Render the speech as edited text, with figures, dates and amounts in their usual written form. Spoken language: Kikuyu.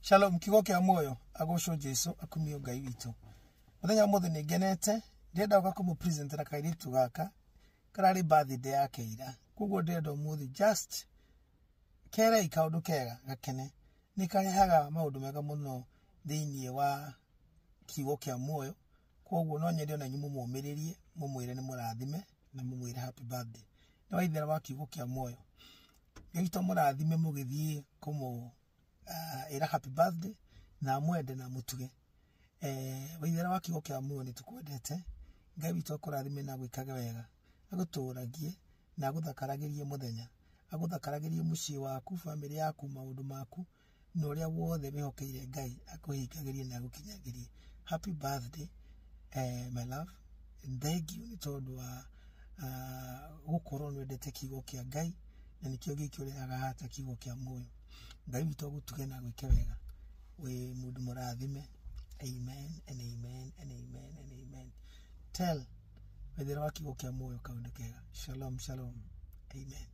Shalom, kiugo kĩa muoyo, agocwo Jesu, akumio Ngai witũ. Mũthenya ũmũthĩ nĩ ngenete, ndĩrenda gũka kũmũpresentera kairĩtu gaka, kararĩ birthday yake ira. Koguo ndĩrenda ũmũthĩ just kerei kaũndũ kega gakene. Nĩ karehaga maũndũ mega mũno thĩinĩ wa kiugo kĩa muoyo. Koguo no nyende ona inyuĩ mũmũmĩrĩrie, mũmwĩre nĩ mũrathime na mũmwĩre happy birthday. Nĩ waithera wa kiugo kĩa muoyo. Ngai witũ amũrathime mũgĩthiĩ kũmũ ĩra happy birthday na amwende na amũtuge. Waithera wa kiugo kĩa muoyo nĩ tũkwendete. Ngai witũ akũrathime na agwĩkage wega, agũtũragie na agũthakaragĩrie mũthenya, agũthakaragĩrie mũciĩ waku, bamĩrĩ yaku, maũndũ maku, na ũrĩa wothe wĩhokeire Ngai akũhingagĩrie na agũkinyagĩrie. Happy birthday, my love. Thank you nĩ tondũ wa gũkorwo nĩ wendete kiugo kĩa Ngai na nĩkĩo gĩkĩ ũrehaga haha ta kiugo kĩa muoyo. Ngai witũ agũtuge na agwĩke wega. Wĩ mũndũ mũrathime. Amen and amen and amen and amen. Tell wethera wa kiugo kĩa muoyo kaũndũ kega. Shalom, shalom. Amen.